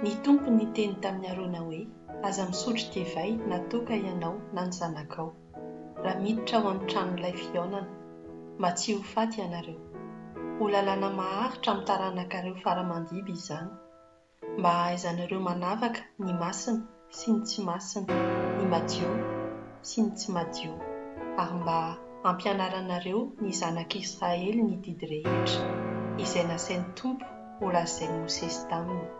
Ny Tompo niteny tamin'i Arona hoe, Aza misotro divay na toaka ianao na ny zanakao, raha miditra ao amin'ny tranolay fihaonana, mba tsy ho faty ianareo. Ho lalàna maharitra amin'ny taranakareo fara aman-dimby izany. Mba hahaizanareo manavaka ny masina sy ny tsy masina, ny madio sy ny tsy madio, ary mba hampianaranareo ny zanak'Israely ny didy rehetra, izay nasain'ny Tompo holazain'i Mosesy taminy.